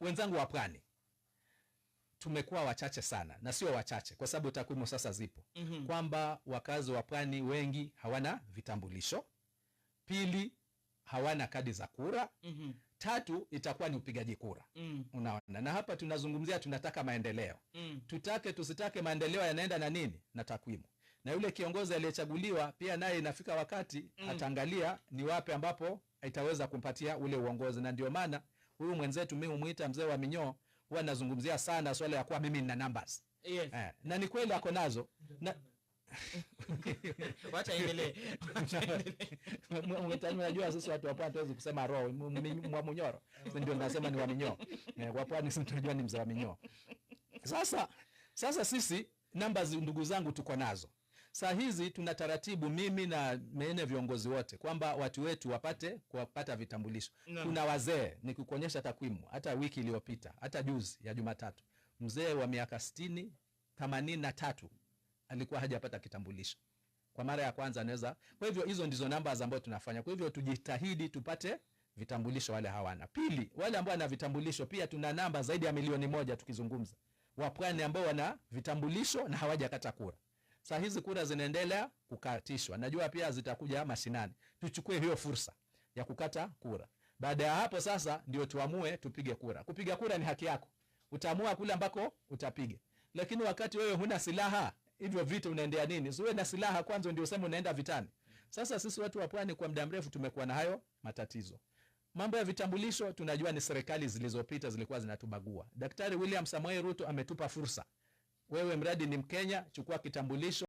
Wenzangu wa pwani tumekuwa wachache sana, na sio wachache kwa sababu takwimu sasa zipo kwamba wakazi wa pwani wengi hawana vitambulisho. Pili, hawana kadi za kura. Tatu, itakuwa ni upigaji kura. Unaona, na hapa tunazungumzia tunataka maendeleo. Tutake tusitake, maendeleo yanaenda na nini? Na takwimu. Na yule kiongozi aliyechaguliwa pia naye inafika wakati ataangalia ni wapi ambapo itaweza kumpatia ule uongozi, na ndio maana huyu mwenzetu mimi humuita mzee wa minyoo, huwa nazungumzia sana swala ya kuwa mimi nina numbers. Na ni kweli ako nazo na Wacha endelee. Unajua sisi watu wa pwani tuwezi kusema roho mwa munyoro, ndio nasema ni wa minyoo. Wa pwani sisi tunajua ni mzee wa minyoo. Sasa sisi numbers, ndugu zangu, tuko nazo. Saa hizi tuna taratibu, mimi na mene viongozi wote, kwamba watu wetu wapate kupata vitambulisho. Kuna wazee, nikikuonyesha takwimu, hata wiki iliyopita, hata juzi ya Jumatatu, mzee wa miaka 60, 83 alikuwa hajapata kitambulisho kwa mara ya kwanza anaweza. Kwa hivyo hizo ndizo namba ambazo tunafanya. Kwa hivyo tujitahidi tupate vitambulisho wale hawana. Pili, wale ambao wana vitambulisho pia tuna namba zaidi ya 1 milioni tukizungumza wapwani ambao wana vitambulisho na hawajakata kura. Saa hizi kura zinaendelea kukatishwa, najua pia zitakuja mashinani. Tuchukue hiyo fursa ya kukata kura. Baada ya hapo sasa ndio tuamue tupige kura. Kupiga kura ni haki yako, utaamua kule ambako utapiga, lakini wakati wewe huna silaha, hivyo vita unaendea nini? Uwe na silaha kwanza ndio useme unaenda vitani. Sasa sisi watu wa pwani kwa muda mrefu tumekuwa na hayo matatizo. Mambo ya vitambulisho tunajua ni serikali zilizopita zilikuwa zinatubagua. Daktari William Samoei Ruto ametupa fursa. Wewe mradi ni Mkenya, chukua kitambulisho.